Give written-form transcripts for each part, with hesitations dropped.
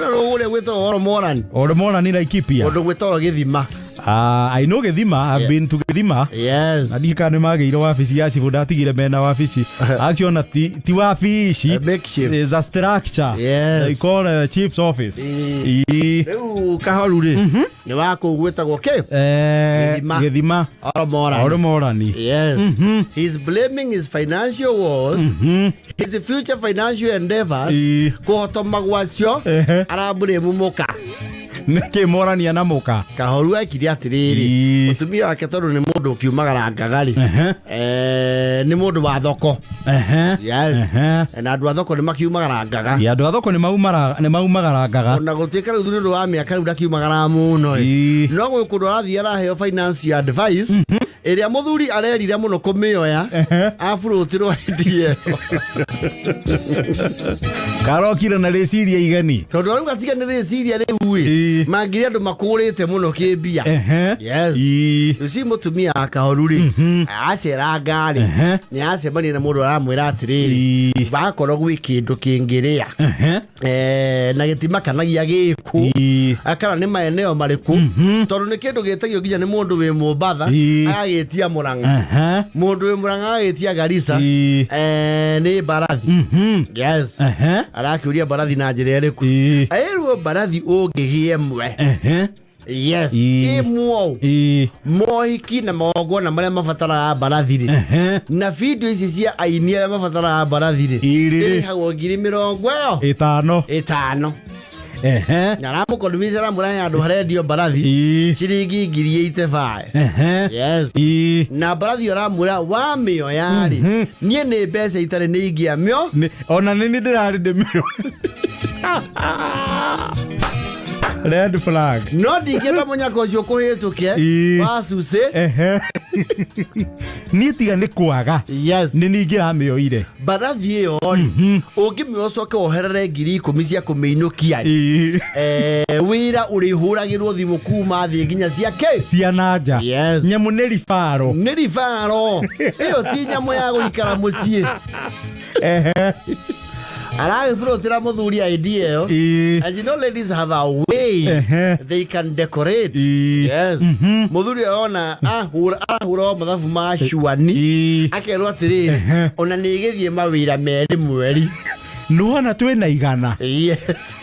Rũrĩa gwĩtagwo Oromorani. Oromorani, Laikipia. Kũndũ gwĩtagwo Gĩthima. I know Gĩthima. I've been to Gĩthima. Na ndiĩ kana nĩ magĩire wabici ya cibũ, ndatigire mena wabici. Actually ona ti wabici. A makeshift. Is a structure. They call chief's office. Ii. Rĩu Kahoru rĩ, nĩ wa kũu gwĩtagwo kĩ? Gĩthima. Gĩthima. Oromorani. Oromorani. Yes. He's blaming his financial woes, his future financial endeavors, kũhotoma gwacio, aramblame mũka. Nĩkĩ morania na mũka? Kahoru ekire atĩrĩrĩ, mũtumia wake tondũ nĩ mũndũ ũkiumagarangaga rĩ, nĩ mũndũ wa thoko. Yes. Na andũ a thoko nĩ makiumagarangaga. Ya, andũ a thoko nĩ maumagarangaga. Ona gũtuĩka rĩu nĩ ũndũ wa mĩaka rĩu ndakiumagara mũno ĩ. No gwĩ kũndũ arathiĩ araheo financial advice ĩrĩa mũthuri arerira mũno kũmĩoya, aburũtĩrwo hĩndĩ ĩyo. Karokire na rĩciria igeni. Tondũ arauga tiga nĩ rĩciria rĩu ĩ, mangĩrĩ andũ makũrĩte mũno kĩmbia. Yes. Rĩu mũtumia wa Kahoru rĩ, aceranga rĩ, nĩ acemania na mũndũ aramwĩra atĩrĩrĩ, wakorwo gwĩ kĩndũ kĩngĩrĩa na gĩtimakanagia gĩkũ kana nĩ maeneo marĩkũ, tondũ nĩ kĩndũ gĩtagio nginya nĩ mũndũ wĩ Mombatha, agagĩtia Mũrang'a, mũndũ wĩ Mũrang'a agagĩtia Garissa. Nĩ mbarathi. Yes. Arakĩũria mbarathi na njĩra ĩrĩkũ? Ĩrwo mbarathi ũngĩgĩa ĩmwe. Yes. Ĩmwe mohiki na magongona marĩa mabataraga mbarathi rĩ, na video ici cia aini arĩa mabataraga mbarathi rĩ, Ĩrĩ-rĩ. ĩrĩhagwo 50,000 ĩtano. Ĩtano. Na aramũconvince, aramũrahe handũ harendio mbarathi ciringi 85,000. Yes. Na mbarathi ĩyo aramwĩra wamĩoya rĩ, niĩ nĩ mbeca itarĩ nĩ ingĩamĩo. Ona nĩ niĩ ndĩrarĩ ndĩmĩo red flag. No ndingĩenda mũnyaka ũcio kũhĩtũke wa cucĩ. Niĩ tiga nĩ kwaga, nĩ ningĩ ramĩoire. Mbarathi ĩyo rĩ, ũngĩmĩoya ũcoke woherere 10,000 cia kũmĩinũkia rĩ, wĩra ũrĩhũragĩrwo thimũ kuma thĩ nginya cia kĩ? Ciana nja. Yes. Nyamũ nĩ ribaro. Nĩ ribaro, ĩyo ti nyamũ ya gũikara mũciĩ. Aragĩburũtĩra mũthuri idea ĩyo. And you know ladies have a way they can decorate. Yes. Mũthuri ona ahũra ahũra o mathabu ma cuani, akerwo atĩrĩrĩ, ona nĩ ĩgĩthiĩ mawĩra merĩ mweri. Nĩwona twĩna 100. Yes.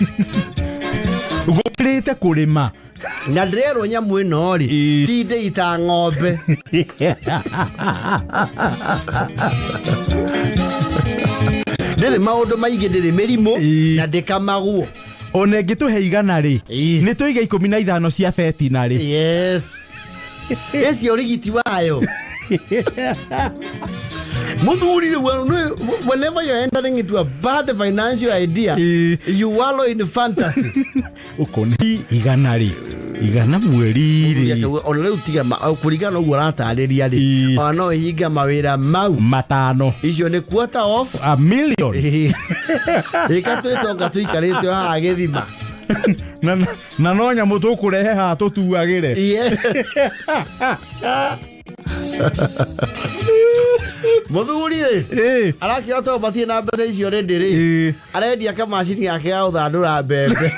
Gũkĩrĩte kũrĩma. Na ndĩrerwo nyamũ ĩno rĩ, ti ndĩi ta ng'ombe. Ndĩrĩ maũndũ maingĩ, ndĩrĩ mĩrimũ, na ndĩkamagwo. Ona ĩngĩtũhe 100 rĩ, nĩ tũiga 15 cia betinarĩ. Yes, ĩcio ũrigiti wayo muthuri rĩu, whenever you're entering into a bad financial idea, you wallow in fantasy. Ũkona 100 rĩ, 100 mweri rĩ. Ona rĩu tiga kũringana na ũguo ũratarĩria rĩ, ona no ĩhinga mawĩra mau 5. Icio nĩ quarter of a million. Ĩka twĩtonga tũikarĩte o haha Gĩthima. Na no nyamũ tũkũrehe haha tũtuagĩre. Yes. Mũthuri rĩ, arakĩona tondũ matirĩ na mbeca icio rĩndĩ rĩ, arendia kamacini gake ga gũthandũra mbembe.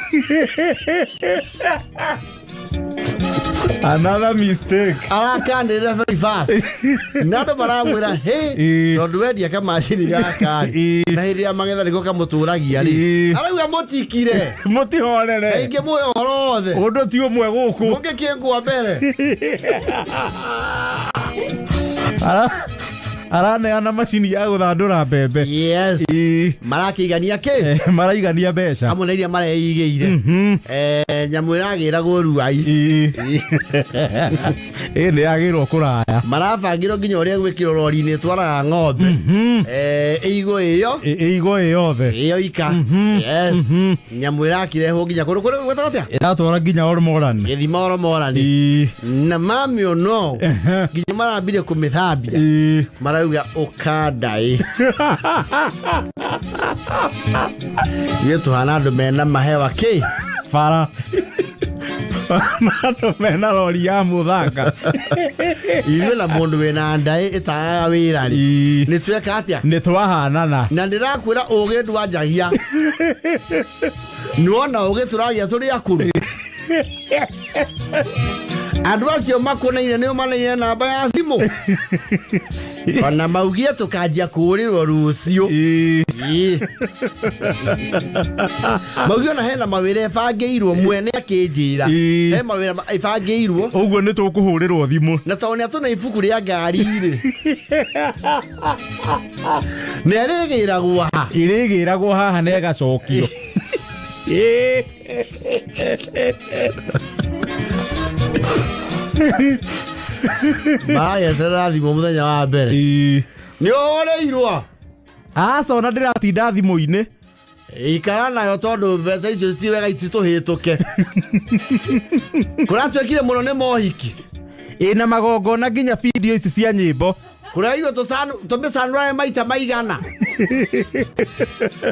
Another mistake. Arakanĩrĩra very fast na andũ maramwĩra hĩ, tondũ wendia kamacini gaka rĩ, na hĩndĩ ya magetha nĩko kamũtũragia rĩ. Arauga mũtikire. Mũtihorere. Aingĩ mũĩ ũhoro wothe. Ũndũ ti ũmwe gũkũ. Mũngĩkĩngwa mbere. Araneana macini ya gũthandũra mbembe. Yes. Marakĩigania kĩ? Maraigania mbeca. Hamwe na iria mareigĩire. Nyamũ ĩragĩragwo Ruai. Ĩ nĩ yagĩrwo kũraya. Marabangĩrwo nginya ũrĩa gwĩkĩrwo rori-inĩ ĩtwaraga ng'ombe. Ĩigwo ĩyo. Ĩigwo ĩ yothe. Ĩyo ika. Yes. Nyamũ ĩrakĩrehwo nginya kũndũ kũrĩa gwĩtagwo atĩa? Ĩratwara nginya Ormoran. Gĩthima Oromorani. Na mami ono nginya marambire kũmĩthambia. Marauga ũkandaĩ. Ithuĩ tũhana andũ mena mahewa kĩ? Bara andũ mena rori ya mũthanga. Ithuĩ na mũndũ wĩna ndaĩ ĩtagaga wĩra rĩ, nĩ tweka atĩa? Nĩ twahanana. Na ndĩrakwĩra ũgĩ ndwanjagia. Nĩwona ũgĩ tũragĩa tũrĩ akũrũ. Andũ acio makũneire nĩo maneire namba ya thimũ. Ona maugie tũkanjia kũũrĩrwo rũciũ. Ĩĩ. Ĩĩ. Maugie ona hena mawĩra ĩbangĩirwo mwene akĩnjĩra. Ĩĩ. He mawĩra ĩbangĩirwo Ũguo nĩ tũkũhũrĩrwo thimũ. Na tondũ nĩ atũna ibuku rĩa ngari rĩ, nĩ arĩgĩragwo ha? Ĩrĩgĩragwo haha na ĩgacokio. Marageterera thimũ mũthenya wa mbere. Ĩĩ. Nĩ ũhũrĩirwo. Aca, ona ndĩratinda thimũ-inĩ. Ikara nayo tondũ mbeca icio citi wega ititũhĩtũke. Kũratuĩkire mũno nĩ mohiki. Ĩna magongona nginya video ici cia nyĩmbo. Kũraigwo tũmĩcanũrage maita maigana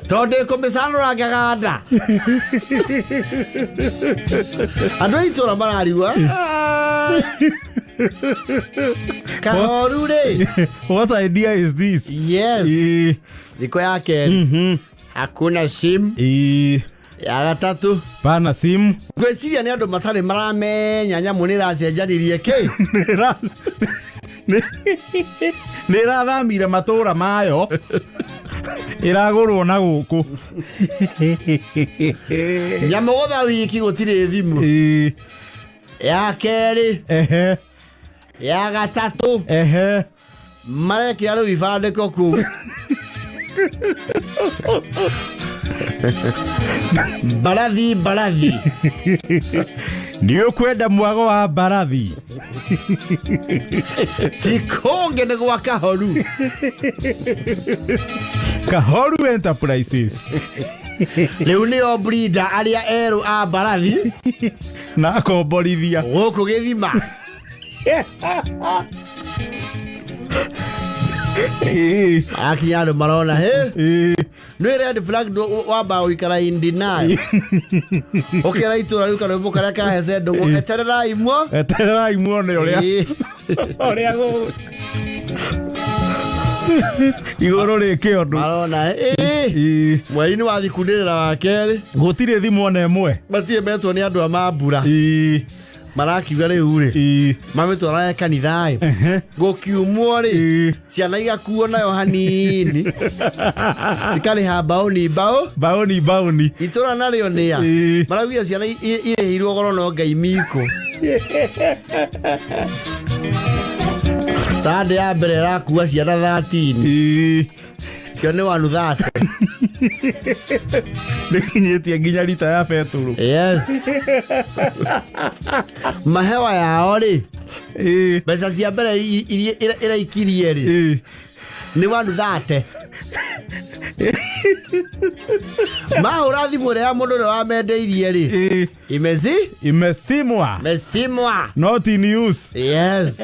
tondũ ĩkũmĩcanũra ngaganda. Andũ a itũra mararigwa kahoru rĩ. What idea is this? Yes. Ĩĩ. Thikũ ya kerĩ hakuna sim. Ĩĩ. Ya gatatũ Pana simu. Ngwĩciria nĩ andũ matarĩ maramenya nyamũ nĩ ĩracenjanirie kĩ. Nĩ ĩrathamire matũra mayo, ĩragũrwo na gũkũ. Nyamũ gũtha wiki gũtirĩ thimũ. Ĩĩ. Ya kerĩ. Ehe. Ya gatatũ. Ehe. Marekĩra rĩu ibandĩko kũu mbarathi mbarathi. Nĩ ũkwenda mwago wa mbarathi. Ti kũngĩ, nĩ gwa Kahoru. Kahoru Enterprises. Rĩu nĩo breeder arĩa erũ a mbarathi. Na akomborithia. Gũkũ gĩthima. Ĩĩ. Akinya andũ marona hĩ. Ĩĩ. Nĩ red flag wamba gũikara in denial, ũkĩra itũra rĩu karwĩmbo karĩa kahece ndũgũ, etererai muo. Etererai muone ũrĩa ũrĩa igũrũ rĩkĩ ũndũ. Marona ĩ. Ĩĩ. Mweri-inĩ wa thikundĩrĩra wa kerĩ. Gũtirĩ thimũ ona ĩmwe. Matirĩ metwo nĩ andũ a mambura. Ĩĩ. Marakiuga rĩu rĩ, Ĩĩ. mamĩtwaraga kanitha-ĩ, Ehe. gũkiumwo rĩ, Ĩĩ. ciana igakuo nayo hanini cikarĩha mbaũni mbaũ. Mbaũni mbaũni. Itũra narĩo nĩa Ĩĩ. maraugire ciana irĩhĩirwo goro no Ngai miko. Sande ya mbere ĩrakua ciana 13. Ĩĩ. Cio nĩ wanu thate. Nĩkinyĩtie nginya rita ya betũrũ. Yes, mahewa yao rĩ, Ĩĩ. mbeca cia mbere iria ĩraikirie rĩ, Ĩĩ. nĩ wanu thate. Mahũra thimũ ĩrĩa ya mũndũ ũrĩa wamendeirie rĩ, Ĩĩ. imezi Imesimwa. Mesimwa. Not in use. Yes.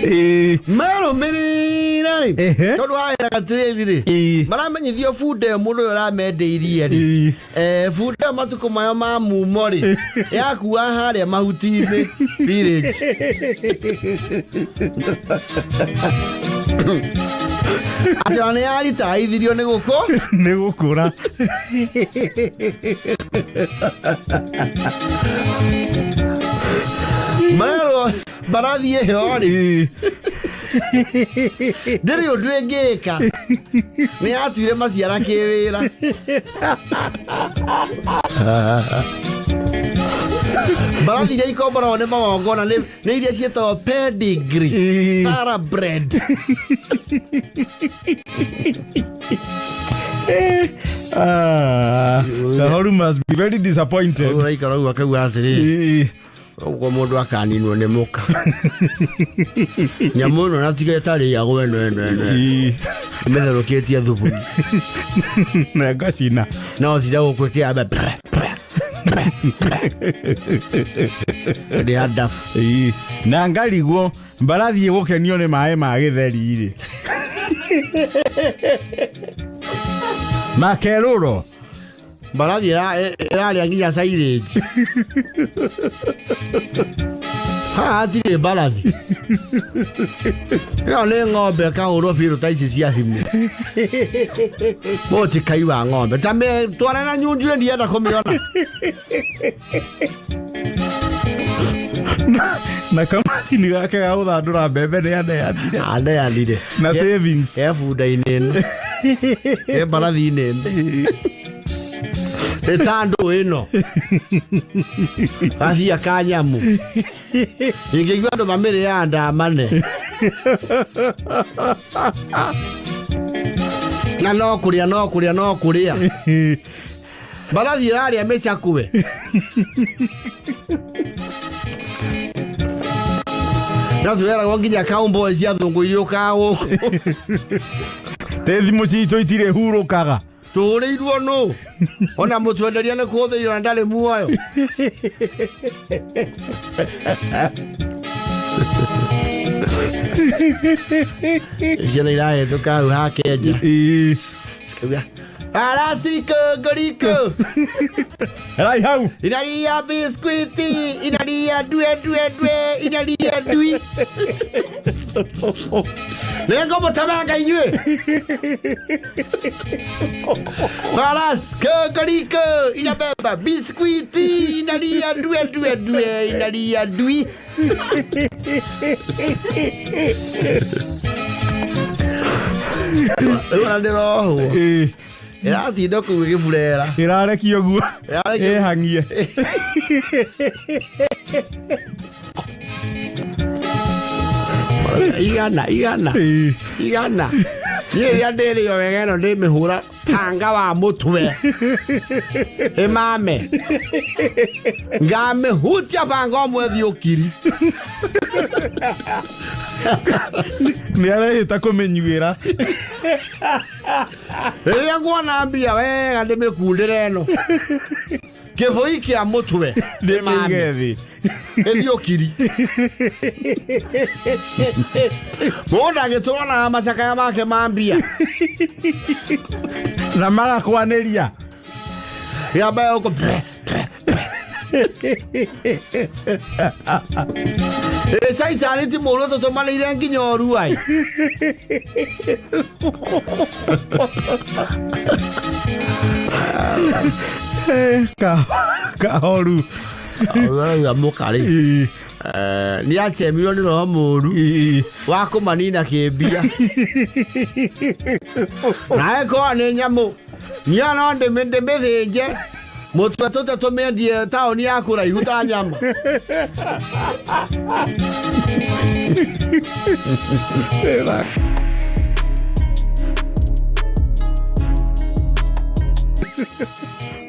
Ĩĩ. Marũmĩrĩra rĩ, Ehe. tondũ wawĩra gatirĩri rĩ, Ĩĩ. maramenyithio bunda ĩyo mũndũ ũyũ ũramendeirie rĩ, Ĩĩ. Bunda ĩyo matukũ mayo ma mumo rĩ, yakua harĩa mahuti-inĩ village atĩ ona nĩ yaritaithirio nĩ gũkũ. Nĩ gũkũra. Marerwo mbarathi ĩyo rĩ, Ĩĩ. Ndĩrĩ ũndũ ĩngĩka, nĩ yatuire maciara kĩwĩra. Mbarathi iria ikomboragwo nĩ magongona nĩ iria ciĩtagwo pedigree. Ĩĩ. Thoroughbred. Ah, Kahoru must be very disappointed. Ũraikara ũguo akauga atĩrĩrĩ, Ĩĩ. Ũguo mũndũ akaninwo nĩ mũka nyamũ ĩno na tiga ĩtarĩagwo ĩno ĩno ĩno. Ĩĩ. Ĩmĩtherũkĩtie thubu. Na ngacina. No tira gũkũ ĩkĩambe ndĩ andabu. Ĩĩ. Na ngarigwo mbarathi ĩgũkenio nĩ maĩ ma gĩtheri rĩ, makerũro. Mbarathi ĩrarĩa nginya silage. Haha hatirĩ mbarathi. Ĩyo nĩ ng'ombe ĩkahũrwo biũ ta ici cia thimũ. Mũtikai wa ng'ombe. Ta twara na nyunjure ndienda kũmĩona. Na kamacini gake ga gũthandũra mbembe nĩ aneanire. Aneanire. Na savings. Ke bunda-inĩ ĩno. Ke mbarathi-inĩ ĩno. Nĩ ta ndũ ĩno. Gathia ka nyamũ. Ingĩigua andũ mamĩrĩaga ndamane. Na no kũrĩa no kũrĩa no kũrĩa. Mbarathi ĩrarĩa mĩcakwe. Na twĩragwo nginya cowboy cia thũngũ iriũkaga gũkũ. Tĩ thimũ citũ itirĩ hurũkaga. Tũhũrĩirwo nũ? Ona mũtwenderia nĩ kũhũthĩirwo na ndarĩ muoyo. Ciana irahĩtũka hau hakenja. Cikauga, Farasi kongoriko Rai hau. Inalia biskuiti inalia due due due inalia dui. Nĩngũmũtemanga inyuĩ. Faras kokoriko inabeba biskuiti inalia due due due inalia dui. Rĩu ona ndĩrohwo. Ĩratinda kũu ĩgĩburera. Ĩrarekio guo. Ĩrarekio- Ĩhang'ie. Igana igana. Igana. Niĩ rĩrĩa ndĩrĩo wega ĩno ndĩmĩhũra banga wa mũtwe. Ĩmame. Ngamĩhutia banga ũmwe thiĩ ũkiri. Nĩ arehĩta kũmĩnyuĩra. Rĩrĩa nguona mbia wega ndĩmĩkundĩre ĩno. Kĩbũi kĩa mũtwe. Ndĩmĩige thĩ. Ĩthiĩ ũkiri. Mũndũ angĩtũrwo na macakaya make ma mbia. Na magakwanĩria. Yamba gũkũ. Ĩ caitani ti mũũru tũtũmanĩire nginya ũru ai. Kahoru. Ũrauga mũka rĩ. Nĩ acemirwo nĩ roho mũũru wa kũmanina kĩmbia. Nawe korwo nĩ nyamũ. Niĩ no ndĩmĩthĩnje. Mũtwe tũte tũmĩendie taũni ya kũraihu ta nyama.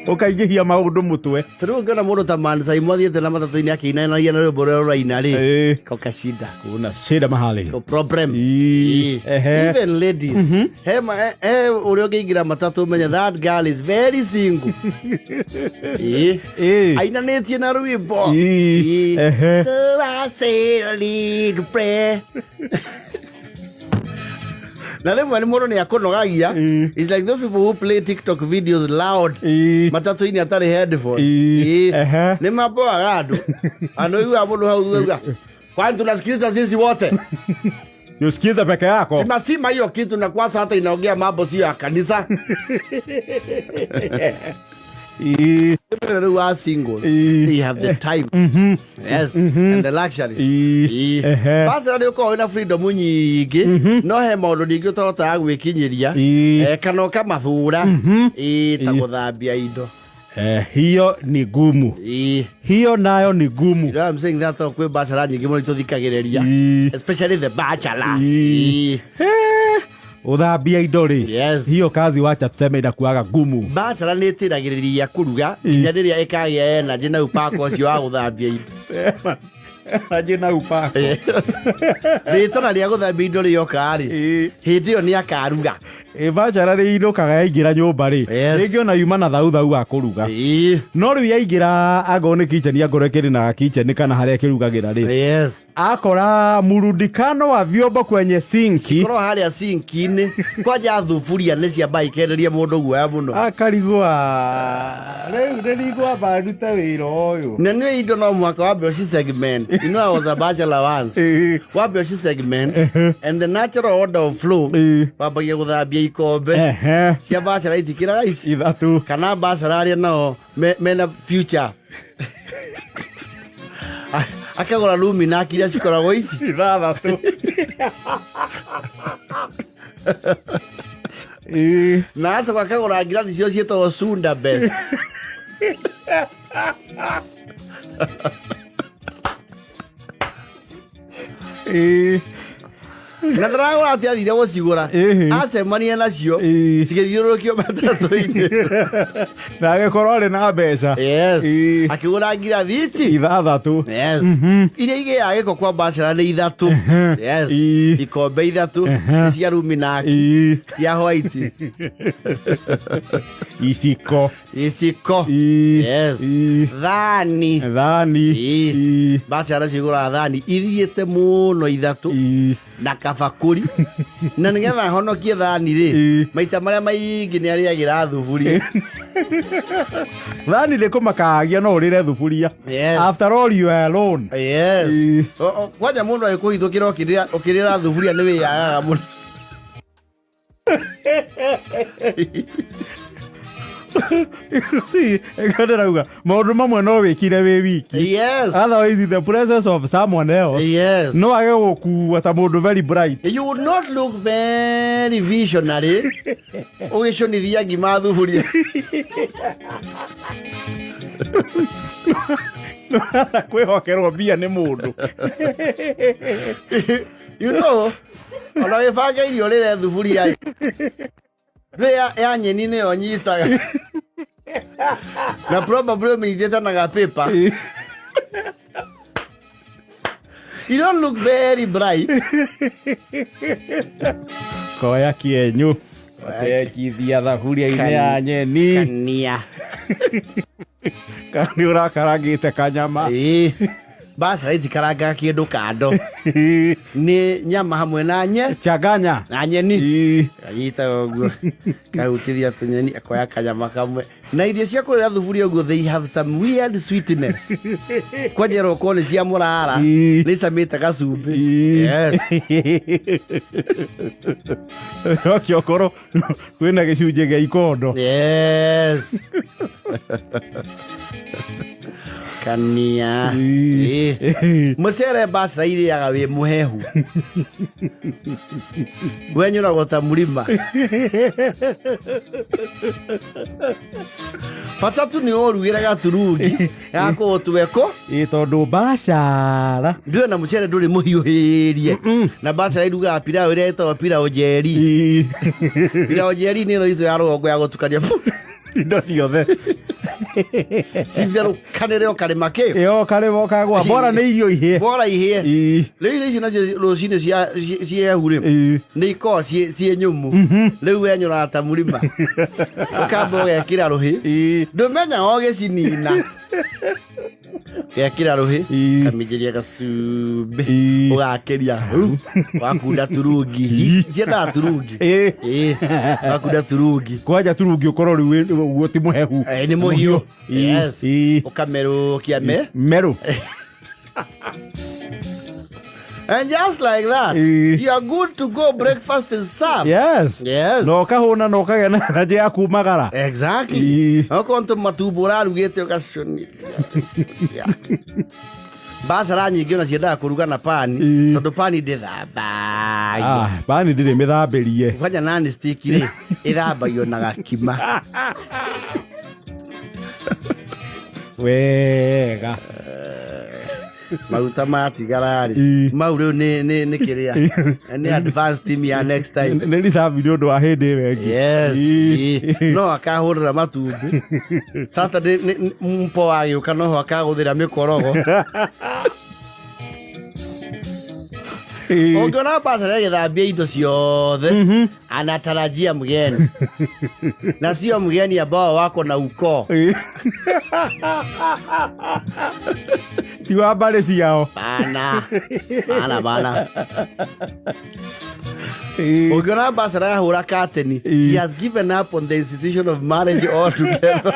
Ũkaingĩhia maũndũ mũtwe. Ta rĩu ũngĩona mũndũ ta Man Saimo athiĩte na matatũ-inĩ akĩinainagia na rwĩmbo rũrĩa rũraina rĩ, koka shida. Kuna shida mahali. No problem. Ehe. Even ladies. He ma he ũrĩa ũngĩingĩra matatũ ũmenye that girl is very single. Ainanĩtie na rwĩmbo. Ehe. So I say a little prayer. Na rĩmwe nĩ mũndũ nĩ akũnogagia. It's like those people who play TikTok videos loud. Matatũ-inĩ atarĩ headphone. Ehe. Nĩ maboaga andũ. Andũ aiguaga mũndũ hau thutha auga, kwani tunasikiliza sisi wote? Usikize peke yako. Sima sima hiyo kitu na kwanza hata inaongea mambo sio ya kanisa. Rĩu wa singles, they have the time. Yes, and the luxury. Ehe. Bachelor nĩ ũkoragwo wĩna freedom nyingĩ, no he maũndũ ningĩ ũtahotaga gwĩkinyĩria, kana ũkamathũra, ta gũthambia indo. Hiyo ni gumu. Hiyo nayo ni gumu. You know I'm saying that kwĩ bachelor nyingĩ mũno itũthikagĩrĩria. Especially the bachelors. Ũthambia indo rĩ. Yes. Hiyo kazi wacha tuseme inakuaga gumu. Bachelor nĩ ĩtĩragĩrĩria kũruga nginya rĩrĩa ĩkagĩa energy na upako ũcio wa gũthambia indo. Energy na upako. Yes. Rĩtana rĩa gũthambia indo rĩoka rĩ, hĩndĩ ĩyo nĩ akaruga. Bachelor rĩ inũkaga yaingĩra nyũmba rĩ, rĩngĩ ona yuma na thauthau wa kũruga. No rĩu yaingĩra angorwo nĩ kitchen, angorwo ĩkĩrĩ na kitchen kana harĩa ĩkĩrugagĩra rĩ. Yes. Akora murundikano wa vyombo kwenye sinki. Korwo harĩa sinki-inĩ, kwanja thuburia nĩ ciamba ikenderia mũndũ guoya mũno. Akarigwa. Rĩu nĩ ningwamba ndute wĩra ũyũ. Na nĩ indo no mũhaka wambe ũci segment. You know I was a bachelor once. Wambe ũci segment and the natural order of flow wambagia gũthambia ikombe cia bachelor itikĩraga ici Ithatũ. Kana bachelor arĩa nao mena future akagũra luminaki iria cikoragwo ici Ithathatũ. Na acoka akagũra ngirathi cio ciĩtagwo Sunda Best. Na ndaragũra atĩ athire gũcigũra, acemania nacio cigĩthiũrũrũkio matatũ-inĩ. Na agĩkorwo arĩ na mbeca. Yes. Akĩgũra ngirathi ici Ithathatũ. Yes. Iria igĩaga gĩko kwa bachelor nĩ ithatũ. Yes. Ikombe ithatũ nĩ cia ruminaki cia white. Iciko. Iciko. Yes. Thani. Thani. Bachelor cigũraga thani ithiĩte mũno ithatũ na kabakũri, na nĩgetha honokie thani rĩ, maita marĩa maingĩ nĩ arĩagĩra thuburia. Thani nĩ kũmakagia no ũrĩre thuburia. Yes. After all, you are alone. Yes. Kwanja mũndũ agĩkũhithũkĩra ũkĩrĩra thuburia nĩ wĩyagaga mũno. See, ĩko ndĩrauga maũndũ mamwe no wĩkire wĩ wiki. Otherwise, the presence of someone else no age gũkua ta mũndũ very bright. You would not look very visionary ũgĩcũnithia ngima thuburia. Kwĩhokerwo mbia nĩ mũndũ. Ona wĩbange irio rĩre thuburia ndwĩ ya nyeni nĩyo nyitaga na probably ũmĩnyitĩte na gapaper. You don't look very bright. Koya kĩenyũ ũtekithia thaburia-inĩ ya nyeni. Kania. Kana nĩ ũrakarangĩte kanyama. Ĩĩ. Bachelor itikarangaga kĩndũ kando, nĩ nyama hamwe na nye Changanya. Na nyeni. Kanyitaga ũguo kahutithia tũnyeni, akoya kanyama kamwe na irio cia kũrĩra thuburia ũguo. They have some weird sweetness, kwanja ĩrokorwo nĩ cia mũrara, nĩ icamĩte gacumbĩ. Yes. Nokĩo korwo kwĩna gĩcunjĩ gĩa ikondo. Yes, kania. Ĩĩ. Mũcere bachelor irĩaga wĩ mũhehu, wenyũragwo ta mũrima, bata tu nĩ ũrugĩre gaturungi gakũũtweko. Ĩ, tondũ bachelor Ndũĩ na mũcere ndũrĩ mũhiũhĩrie, na bachelor irugaga pilau ĩrĩa ĩtagwo pilau njeri. Pilau njeri nĩ ĩno icio ya rũgongo ya gũtukania indo ciothe. Citherũkanĩre o karĩma kĩo. Ĩyo karĩma kagwa bora nĩ irio ihĩe. Bora ihĩe. Rĩu irio icio nacio rũcinĩ cihehu rĩ, nĩ ikoragwo ciĩ nyũmũ. Rĩu wenyũraga ta mũrima, ũkamba ũgekĩra rũhĩ, ndũmenyaga ũgĩcinina, gekĩra rũhĩ, kaminjĩria gacumbĩ, ũgakĩria hau, wakunda turungi, ciendaga turungi. Ĩĩ, wakunda turungi. Kwanja turungi ũkorwo rĩu ũguo ti mũhehu. Eh, nĩ mũhiũ. Yes. Ũkamerũkia me Merũ. And just like that, you are good to go. Breakfast is served. Yes. Yes. Na ũkahũna na ũkagĩa na energy ya kumagara. Exactly. Okorwo nĩ tũmatumbo ũrarugĩte ũgacunia. Bachelor nyingĩ ona ciendaga kũruga na pani, tondũ pani ndĩthambagio. Ah, pani ndĩrĩ mĩthambĩrie. Kwanja non stick rĩ, ĩthambagio na gakima. Wega. Maguta matigara rĩ, mau rĩu nĩ kĩrĩa nĩ advanced team ya next time. Nĩ reserve nĩ ũndũ wa hĩndĩ ĩyo ĩngĩ. Yes. Ĩĩ. No akahũrĩra matumbĩ Saturday mpo wagĩũka noho akagũthĩra mĩkorogo. Ũngĩona bachelor agĩthambia indo ciothe, anatarajia mgeni, na sio mgeni ambao wako na ukoo. Ti wa mbarĩ ciao. Bana bana bana. Ũngĩona bachelor ahũra kateni, he has given up on the institution of marriage altogether.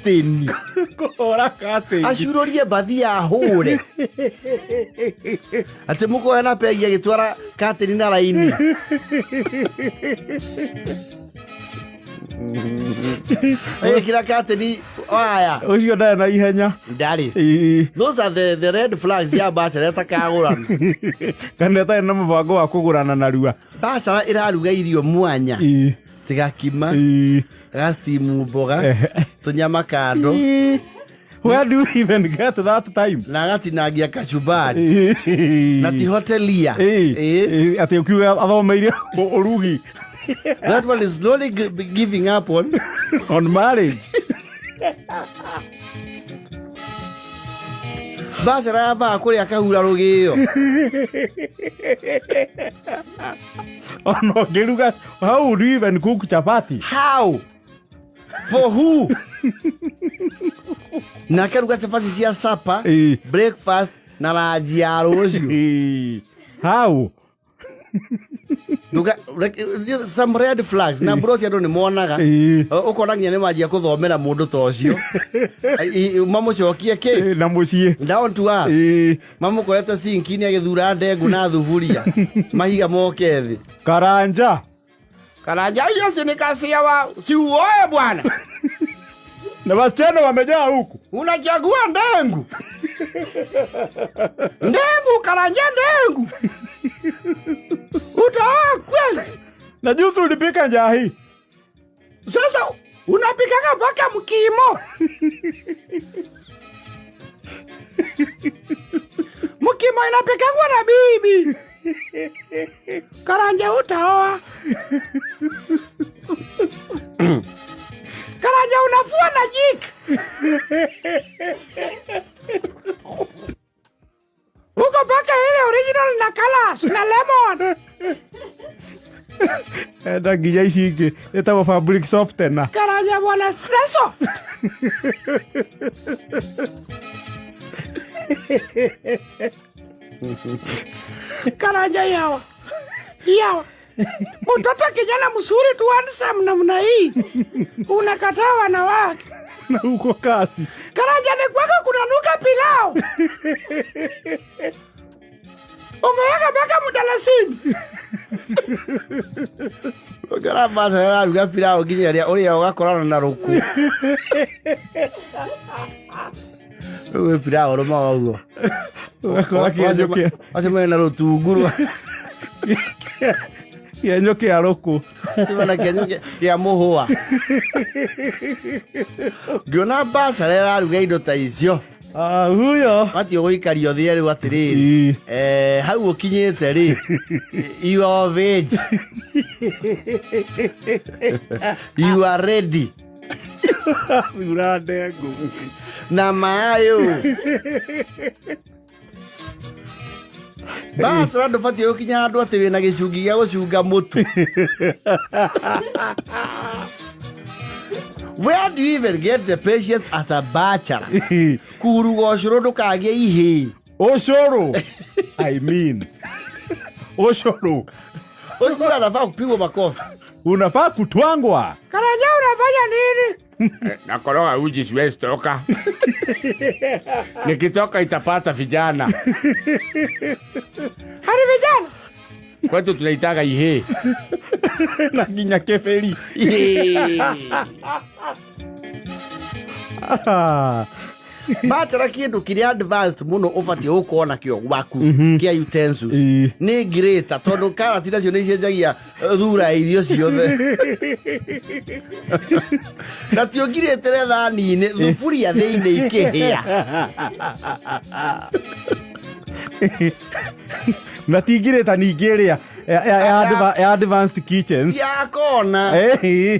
Curtain. Kũhũra curtain. Acurorie mbathi ahũre. Atĩ mũkoya na pegi agĩtwara curtain na raini. Agĩkĩra curtain waya. Ũcio ndarĩ na ihenya. Ndarĩ. Ĩĩ. Those are the red flags ya bachelor ĩtakagũrana. Kana ĩtarĩ na mũbango wa kũgũrana narua. Bachelor ĩraruga irio mwanya. Ĩĩ. Tiga kima, Ĩĩ. ga steam mboga, tũnyama kando. Where do you even get that time? Na agatinangia kachumbari. Na ti hotelia. Ĩĩ. Atĩ ũkiuga athomeire ũrugi. That one is slowly giving up on on marriage. Bachelor yambaga kũrĩa akahura rũgĩo. Ona ũngĩruga, how would you even cook chapati? How? For who? Na akaruga chapati cia supper, breakfast na ranji ya rũciũ. How? Some red flags na mburoti andũ nĩ monaga. Ũkona nginya nĩ manjia kũthomera mũndũ ta ũcio. Mamũcokie kĩ? Na mũciĩ. Down to earth. Mamũkorete sinki-inĩ agĩthura ndengũ na thuburia. Mahiga moke thĩ. Karanja. Karanja hiyo si ni kazi ya wa si uoe bwana. Na wasichana wamejaa huku. Unachagua ndengu. Ndengu Karanja ndengu. Utaoa kweli? Na juzi ulipika njahi. Sasa unapikanga mpaka mkimo. Mkimo inapikangwa na bibi. Karanja utaoa. Karanja unafua na jik. Uko mpaka ile original na colors na lemon. Enda nginya ici ingĩ ĩtagwo fabric softener. Karanja bwana streso. Karanja yawa. Yawa. Mtoto kijana mzuri tu handsome namna hii. Unakataa wanawake. Na uko kasi. Karanja ni kwako kunanuka pilau. Umeweka mpaka mdalasini. Ũngĩona bachelor araruga pilau nginya ũrĩa ũgakorana na rũkũ. Rĩu pilau rũmaga ũguo. Ũgakora kĩenyo kĩa- Wacemania na rũtunguru. Kĩenyo kĩa rũkũ. Wacemania na kĩenyo kĩa mũhũa. Ngĩona bachelor ĩraruga indo ta icio. Huyo. Batiĩ gũikario thĩ rĩu atĩrĩrĩ. Hau ũkinyĩte rĩ, you are of age. You are ready. Thura ndengũ. Na maĩ. Bachelor ndũbatiĩ gũkinya handũ atĩ wĩna gĩcungi gĩa gũcunga mũtu. Where do you even get the patience as a bachelor? Kuruga ũcũrũ ndũkagĩe ihĩĩ. Ũcũrũ? I mean. Ũcũrũ. Ũcio anafaa kupigwa makofi. Unafaa kutwangwa. Karanja unafanya nini? Nakoroga uji siwezi toka. Nikitoka itapata vijana. Hadi vijana? Kwetu tunaitaga ihe. Na nginya keberi. Bachelor kĩndũ kĩrĩa advanced mũno ũbatiĩ gũkorwo nakĩo gwaku kĩa utensils nĩ grater, tondũ karati nacio nĩ icenjagia thura ya irio ciothe. Na ti ũngirĩtĩre thani-inĩ, thuburia thĩinĩ ikĩhĩa. Na ti ngirĩta ningĩ ĩrĩa ya advanced kitchens. Ya kona.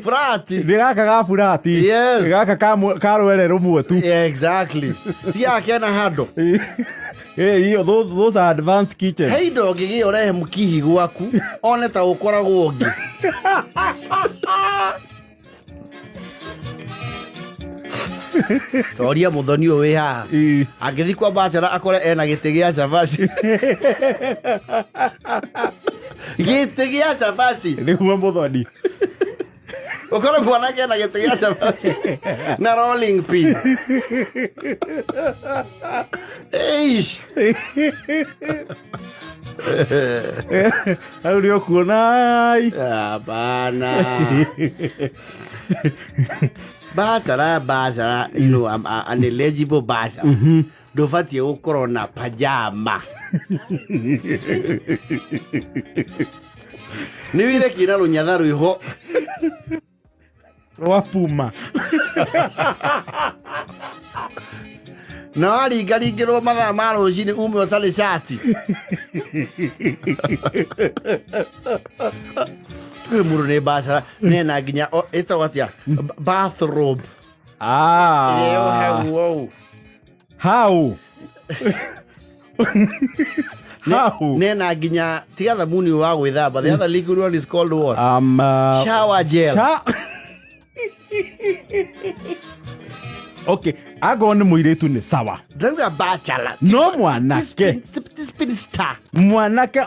Flat. Nĩ gaka ga flat. Yes. Nĩ gaka ka rwere rũmwe tu. Yeah, exactly. Ti yake na handũ. Hiyo, those are advanced kitchens. He indo ũngĩgĩa ũrehe mũkihi gwaku, one ta ũkoragwo ũngĩ. Toria mũthoni ũyũ wĩ haha. Angĩthiĩ kwa bachelor akore ena gĩtĩ gĩa cabaci. Gĩtĩ gĩa cabaci. Nĩguo mũthoni. Ũkorwo mwanake na gĩtĩ gĩa cabaci na rolling pin. Eish. Hau nĩ ũkuona ai. Hapana. Bachelor, bachelor, you know, I'm an eligible bachelor. Ndũbatiĩ gũkorwo na pajama. Nĩ wĩre kĩna rũnyatha rwĩho. Rwa puma. Na waringaringĩrwo mathaa ma rũcinĩ ume ũtarĩ cati. Kwĩ mũndũ nĩ bachelor, nena nginya ĩtagwo atĩa? Bathrobe. Ĩrĩa yohagwo ũũ. How? How? Nena nginya tiga thamuni wa gwĩthamba. The other liquid one is called what? Shower gel. Okay, akorwo nĩ mũirĩtu nĩ sawa. Ndauga bachelor. No mwanake. Spin star. Mwanake.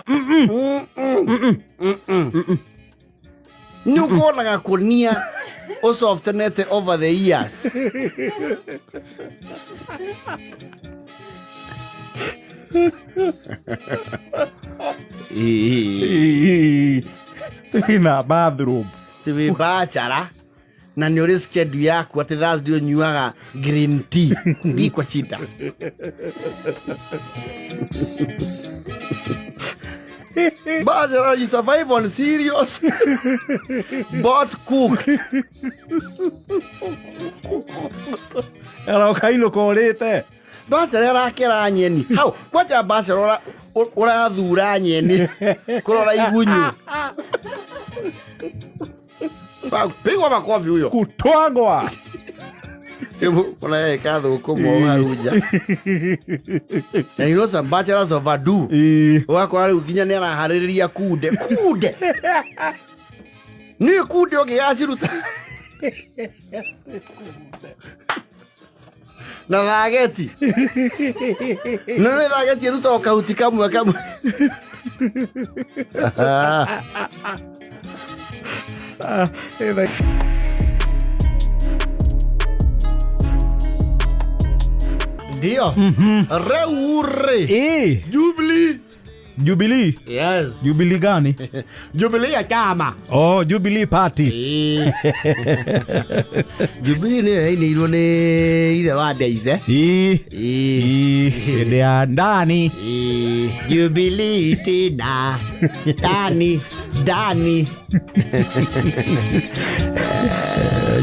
Nĩ ũkorwo na gakũnia ũsoftenete over the years. Na bathroom. Ti bachelor. Na nĩ ũrĩ schedule yaku atĩ Thursday ũnyuaga green tea. Bikwa chita. Bachelor, you survive on cereals, but cooked. Aroka inũka ũrĩte. Bachelor arakera nyeni. Hau, kwanja bachelor ũrathura nyeni kũrora igunyu. Pigwa makofi huyo. Kutwangwa. Kuna yeye kathũkũma hau nja. And you know some bachelors overdo. Ũgakora rĩu nginya nĩ araharĩrĩria kunde. Kunde. Nĩ kunde ũngĩgaciruta. Na thageti. Na nĩ thageti ĩrutagwo kahuti kamwe kamwe. Ndio. Reure. Jubilee. Jubilee. Yes. Jubilee gani? Jubilee ya chama. Oh, Jubilee Party. Jubilee nĩ yainĩirwo nĩ ithe wa Ndeize. Hĩndĩ ya ndani. Jubilee tena. Dani, Dani.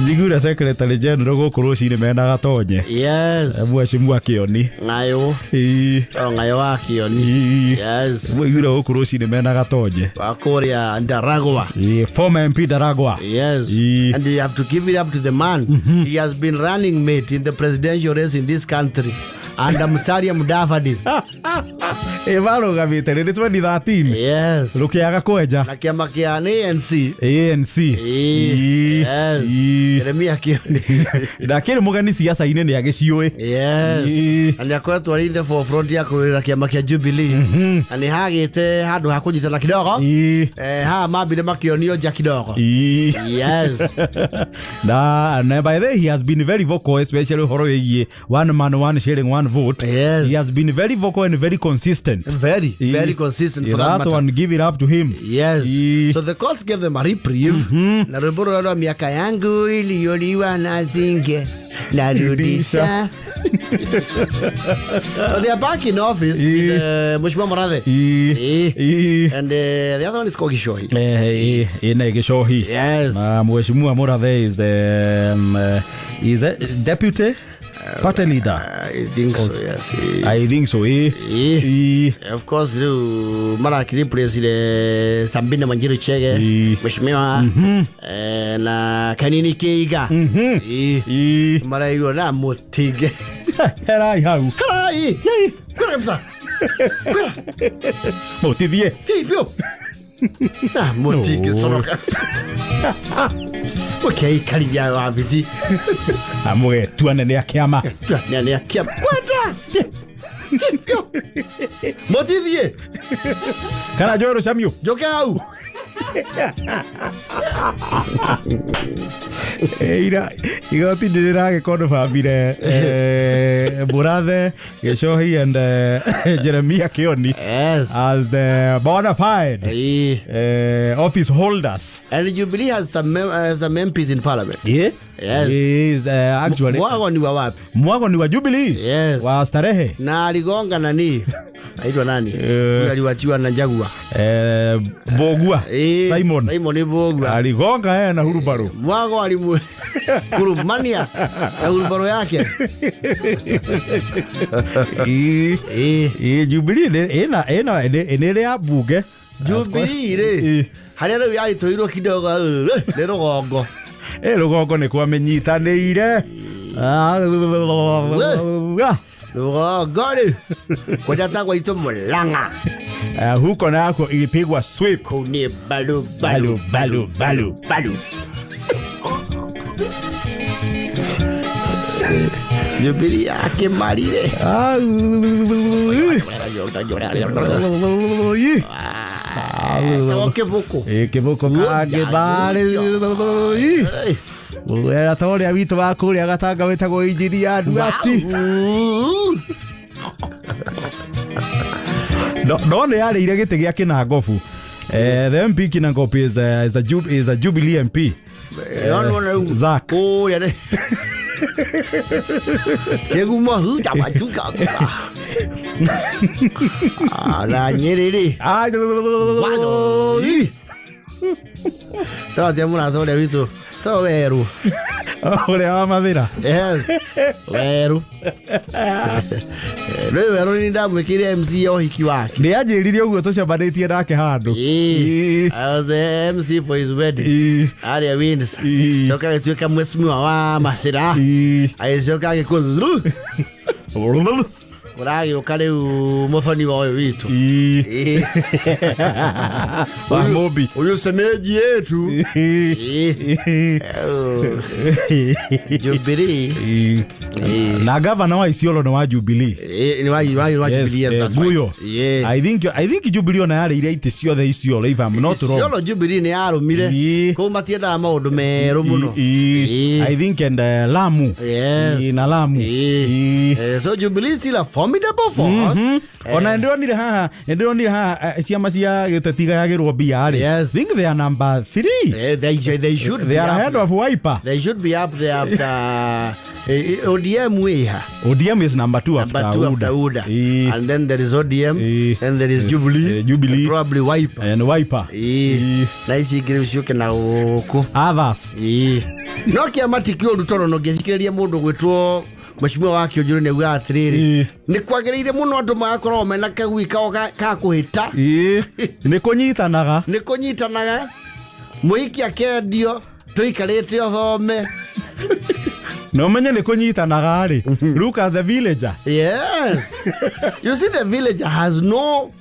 Njiguire secretary general gũkũ rũcinĩ mena Gatonye. Yes. Mheshimiwa Kĩoni. Ng'ayo. Ng'ayo wa Kĩoni. Yes. Njiguire gũkũ rũcinĩ mena Gatonye. Wa kũrĩa Ndaragwa. Former MP Ndaragwa. Yes. And you have to give it up to the man. He has been running mate in the presidential race in this country. And Musalia Mudavadi. Marũgamĩte rĩrĩ 2013. Yes. Rũkĩaga kwenja. Na kĩama kĩa ANC. ANC. Yes. Jeremia Kĩoni. Ndakĩrĩ mũgeni siasa-inĩ nĩ agĩciũĩ. Yes. Na nĩ akoretwo arĩ in the forefront ya kũrũĩrĩra kĩama kĩa Jubilee. Na nĩ hagĩte handũ ha kũnyitana kidogo. Haha mambire makĩonio nja kidogo. Yes. Na by the way, he has been very vocal, especially ũhoro wĩgiĩ one man, one sharing, one vote. Yes. He has been very vocal and very consistent. Very, very consistent for that matter. One, give it up to him. Yes. So the courts gave them a reprieve. Na rwĩmbo rũrĩa rwa miaka yangu iliyoliwa na zinge narudisha. So they are back in office with Mheshimiwa Murathe. And the other one is called Gichohi. Gichohi. Yes. Mheshimiwa Murathe is the is a deputy party leader. I think so, yes. I think so. Of course, rĩu marakĩreplace Sambina Wanjiru Chege, Mheshimiwa na Kanini Keiga. Marairwo na mũtinge. Herai hau. Herai. Kwĩra kabisa. Kwĩra. Mũtithie. Thiĩ biũ. Na mũtinge coroka. Ũkeikaria wabici. Amũgetua nene a kĩama. Nene a kĩama. Kwenda. Mũtithie. Kana Joel Samiu. Njoke hau. Ira igoti nĩ rĩragĩkonfamire Murathe Gichohi and Jeremiah Kioni as the bona fide office holders. And Jubilee has some MPs in parliament. Yeah. Yes. Is, actually Mwago ni wa wapi? Mwago ni wa Jubilee. Yes. Wa Starehe. Na aligonga nani? Aitwa nani? Huyu aliwachiwa na Jaguar. Bogua. Simon. Simon Bogua. Aligonga yeye na hurubaru. Mwago alimu kurumania na hurubaru yake. Jubilee ina ina ina ya bunge. Jubilee rĩ harĩa rĩu yaritũirwo kidogo nĩ rũgongo. Rũgongo nĩ kwamenyitanĩire. Rũgongo rĩ kwanja gwaitũ Mũrang'a. Huko nako ilipigwa sweep. Kũu nĩ balu balu balu balu balu. Jubilee yake marire. Kĩbũkũ. Kĩbũkũ kangĩbarĩ. Wera ta ũrĩa witũ wa kũrĩa Gatanga wĩtagwo Injinia Nduati. No nĩ yarĩire gĩtĩ gĩa Kinangobu. The MP Kinangop is a Jubilee MP. Zack. Kũrĩa nĩ Kĩgumo huta majuka kuta. Na Nyĩrĩ rĩ. Sawa tia mũrata ũrĩa witũ. Sawa werũ. Ũrĩa wa Mathĩra. Yes. Werũ. Rĩu werũ nĩ ndamwĩkĩire MC ya ũhiki wake. Nĩ anjĩrire ũguo tũcemanĩtie nake handũ. I was the MC for his wedding. Arĩa Windsor. Coka agĩtuĩka mheshimiwa wa Macĩra. Agĩcoka agĩkũ ũragĩũka rĩu mũthoni wa ũyũ witũ. Wa Mobi. Ũyũ semeji yetu. Jubilee. Na gavana wa Isiolo nĩ wa Jubilee. Nĩ wa Jubilee. Yes, Guyo. I think Jubilee ona yarĩire itĩ ciothe Isiolo, if I'm not wrong. Isiolo Jubilee nĩ yarũmire. Kũu matiendaga maũndũ merũ mũno. I think and Lamu. Yes. Na Lamu. So Jubilee still a formidable force. Ona ndĩronire haha, ndĩronire haha ciama cia gĩũteti igayagĩrwo mbia rĩ. Yes. Think they are number 3. They should They be are ahead of Wiper. They should be up there after ODM we. ODM is number 2 after number 2 after UDA. And then there is ODM, and there is Jubilee, Jubilee, and probably Wiper. And Wiper. Na ici ingĩ ciũke na gũkũ. Others. No kĩama ti kĩũru tondũ no ngĩthikĩrĩria mũndũ gwĩtwo mheshimiwa wa Kĩũnjũrĩ nĩ augaga atĩrĩrĩ, nĩ kwagĩrĩire mũno andũ magakorwo mena kagui kao ka kũhĩta. Nĩ kũnyitanaga. Nĩ kũnyitanaga. Mũhiki akendio tũikarĩte ũthome. No menye nĩ kũnyitanaga rĩ. Look at the villager. Yes. You see the villager has no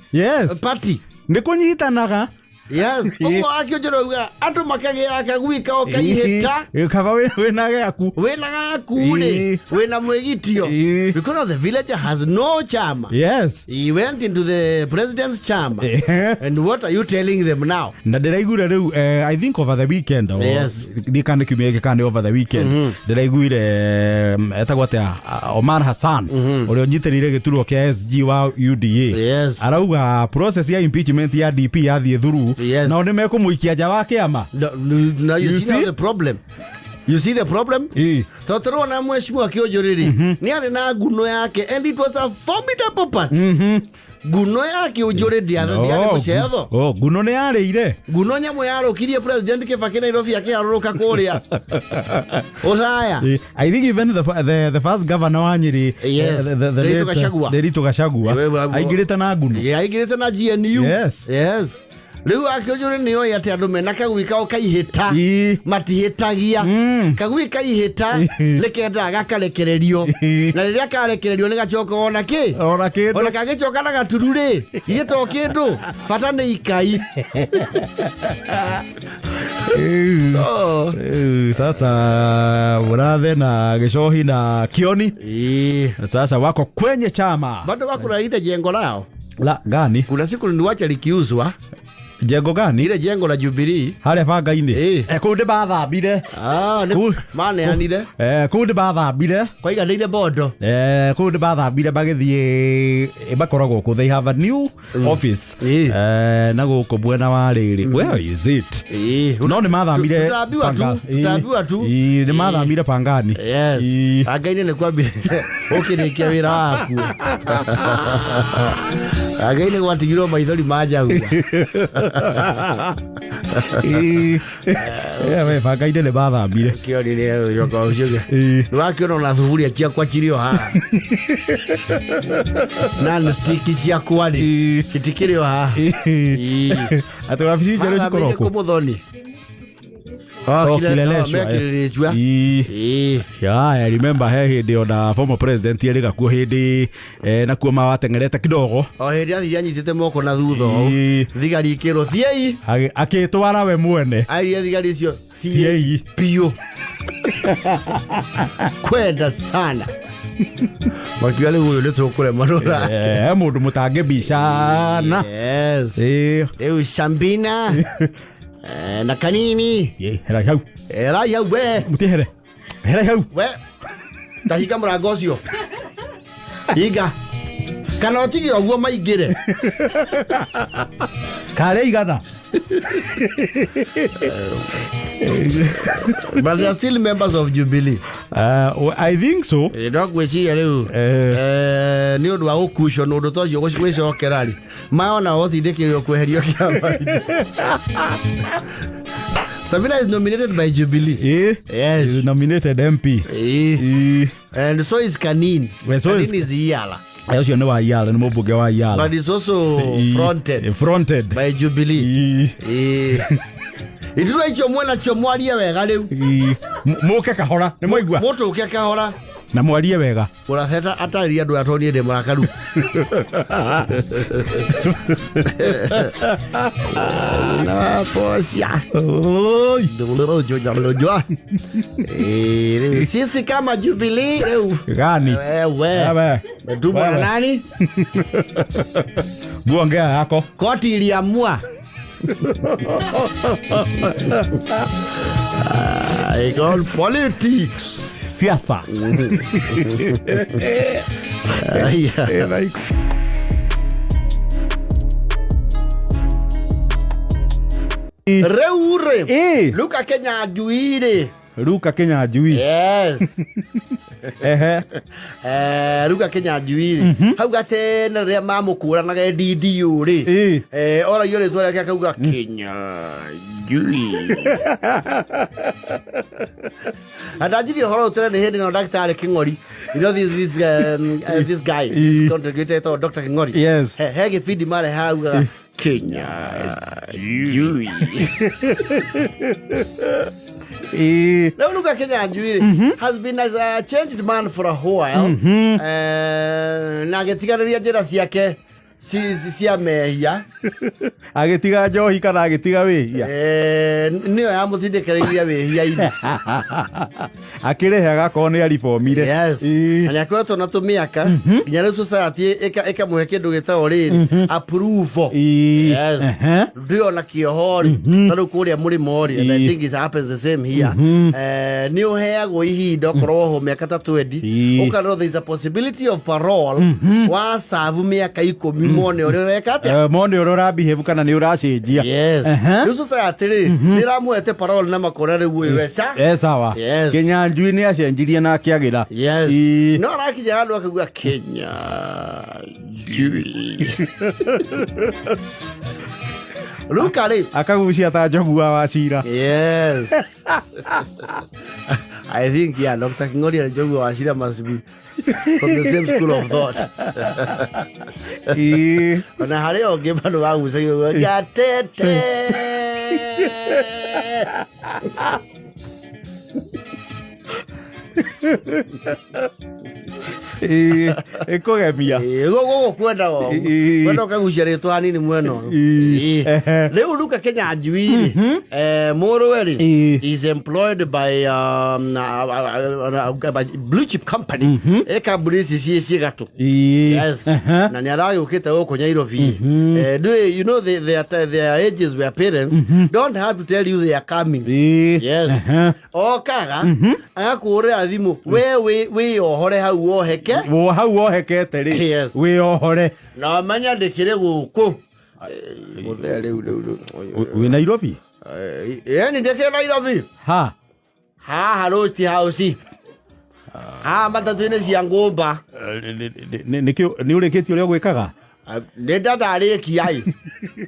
party. Nĩ kũnyitanaga. Yes. Ũguo Akĩũnjũrĩ auga andũ makagĩa kagui kao kaihĩta. Kaba wĩna gaku. Wĩna gaku rĩ, wĩna mwĩgitio. Because the villager has no chama. Yes. He went into the president's chama. And what are you telling them now? Na ndĩraiguire rĩu I think over the weekend. Yes. Ndikane kiumia gĩkĩ kana over the weekend. Ndĩraiguire etagwo atĩa Omar Hassan ũrĩa ũnyitĩrĩire gĩturwa kĩa SG wa UDA. Yes. Arauga process ya impeachment ya DP yathiĩ through. Yes. Nao nĩ mekũmũikia nja wa kĩama. No, you see the problem. You see the problem? Tondũ tũrona mheshimiwa Kĩũnjũrĩ rĩ, nĩ arĩ na nguno yake and it was a formidable part. Nguno ya Kĩũnjũrĩ ndĩarĩ mũcetho. Nguno nĩ yarĩire. Nguno nyamũ yarũkirie President Kibaki Nairobi akĩharũrũka kũrĩa Ũcaya. I think even the first governor wa Nyĩrĩ, Yes. the Gachagua. Nderitu Gachagua aingĩrĩte na nguno. Aingĩrĩte na GNU. Yes. Yes. Rĩu Akĩũnjũrĩ nĩ oĩ atĩ andũ mena kagui kao kaihĩta matihĩtagia. Kagui kaihĩta nĩ kendaga gakarekererio. Na rĩrĩa karekererio nĩ gacokaga ona kĩ? Ona kĩndũ. Ona kangĩcoka na gaturu rĩ, ithe to kĩndũ, bata nĩ ikai. So sasa Murathe na Gichohi na Kioni sasa wako kwenye chama. Bado wako na lile jengo lao. La gani? Kuna siku niliwacha likiuzwa. Jengo gani? Ile jengo la Jubilee harĩa banga-inĩ. Kũu ndĩmathambire. Ah, nĩ maneanire. Kũu ndĩmathambire. Kwaiganĩire bondo. Kũu ndĩmathambire magĩthiĩ, makoragwo kũ, they have a new office na gũkũ mwena wa rĩrĩ, where is it? No nĩ mathamire. Tũtambiwa tu, tũtambiwa tu. Nĩ mathamire Pangani. Yes. Angai-inĩ nĩ kwambire ũkĩrĩkia wĩra waku. Angai-inĩ gwatigirwo maithori ma njagua. We banga-inĩ nĩ mathambire. Kĩoni nĩ ũcoka ũcio. Nĩ wakĩona ona thuburia ciakwa cirĩ o haha. Na stick ciakwa rĩ citikĩrĩ o haha. Atĩ wabici njerũ cikorwo Mathamĩire kũ? kũ Mũthoni? Oh, Kileleshwa, yes. Mekirĩrĩcua. Yeah, I remember he hĩndĩ ona former president erĩga kuo hĩndĩ nakuo mawateng'erete kidogo. O hĩndĩ athire anyitĩte moko na thutha ũũ. Thigari ikĩrwo thiĩi. Akĩtwara we mwene. Airie thigari icio thiĩi Thiĩi. Biũ. Kwenda sana. Makiuga rĩu ũyũ nĩ tũkũrema nake. He mũndũ mũtangĩbicana. Yes. Rĩu Shambina na Kanini. Herai hau. Herai hau we. Mũtihere. Herai hau. We. Ta hinga mũrango ũcio. Hinga. Kana ũtige ũguo maingĩre. Karĩa igana. But they are still members of Jubilee. I think so. No ngwĩciria rĩu nĩ ũndũ wa gũkucwo nĩ ũndũ ta ũcio gwĩcokera rĩ, maona gũtindĩkĩrĩrio kweherio kĩama-inĩ. Sabina is nominated by Jubilee. Yes. Is nominated MP. And so is Kanin. Well, so Kanin is is Iyala. Ũcio nĩ wa Iyala, nĩ mũmbunge wa Iyala. But it's also fronted. Fronted. By Jubilee. Iturwa icio mwena cio mwarie wega rĩu. Mũke kahora, nĩ mwaigua? Mũtũke kahora. Na mwarie wega. Mũratheta atarĩria andũ aya tondũ niĩ ndĩ mũrakaru. Na posia. Rĩu sisi kama Jubilee rĩu. Gani? Wewe. Wewe. Umetumwa na Wewe. nani? Muongea yako. Koti iliamua. I call politics. Siasa. Yeah. Rĩu rĩ, Luka Kĩnyanjui rĩ. Luka Kĩnyanjui. Yes. Ehe. Luka Kĩnyanjui rĩ, hau gatene rĩrĩa mamũkũranaga DDU rĩ, oragio rĩtwa rĩake akauga Kĩnyanjui. Na ndanjirie ũhoro ũyũ tene nĩ hĩndĩ ĩno ndagĩtarĩ Kĩng'ori. You know this guy, this content creator etagwo Dr. Kĩng'ori. Yes. He gĩbindi marehaga augaga Kĩnyanjui. Rĩu Luka Kĩnyanjui rĩ, has been as a changed man for a while. Na agĩtiganĩria njĩra ciake cia mehia. Agĩtiga njohi kana agĩtiga wĩhia? Nĩyo yamũtindĩkĩrĩirie wĩhia-inĩ. Akĩrĩhe agakorwo nĩ aribomire. Yes. Na nĩ akoretwo na tũmĩaka nginya rĩu society ĩkamũhe kĩndũ gĩtagwo rĩrĩ approval. Yes. Ndũrĩ ona kĩoho rĩ, ta rĩu kũrĩa mũrĩmo rĩ, and I think it happens the same here. Nĩ ũheagwo ihinda okorwo wohwo mĩaka ta 20, ũkarorwo there is a possibility of parole, wa serve mĩaka 10 mone ũrĩa ũreka atĩa? Mone ũrĩa ũrabehave kana nĩ ũracenjia. Yes. Rĩu society rĩ, nĩ ĩramũhete parole na makona rĩu ũyũ we sa. Sawa. Yes. Kĩnyanjui nĩ acenjirie na akĩagĩra. Yes. No arakinya handũ akauga Kĩnyanjui. Luka rĩ. Akagucia ta njogu wa Wachira. Yes. I think, yeah, Dr. King'ori and Njogu wa Wachira must be from the same school of thought. Ona harĩ ũngĩ bado wagucagia gatete. Ĩĩ, ĩkũgemia. Gũkũ kwenda Ĩĩ. kwenda ũkagucia rĩtwa hanini mwena ũyũ. Ĩĩ. Ĩĩ. Ehe. Rĩu Luka Kĩnyanjui rĩ, mũrũwe rĩ Ĩĩ. is employed by by blue chip company, ĩ kambuni ici ciĩ gatũ. Ĩĩ. Yes. Ehe. Na nä aragä å kå Nairobi. You know their ages where parents don't have to tell you they are coming. Ĩĩ. Yes. Ehe. Okaga agakå rä ra thimå we wä ohore hau woheke. Wo hau wohekete rĩ. Yes. Wĩohore. Na menya ndä kä rä gå kå må thee rä u rä u. Wĩ Nairobi. Ĩni ndä kä Nairobi. Ha. Haha Roast House, haha matatũ-inĩ cia ngũmba. Nĩ ũrĩkĩtie ũrĩa ũgwĩkaga? Nä ndandarä kia ä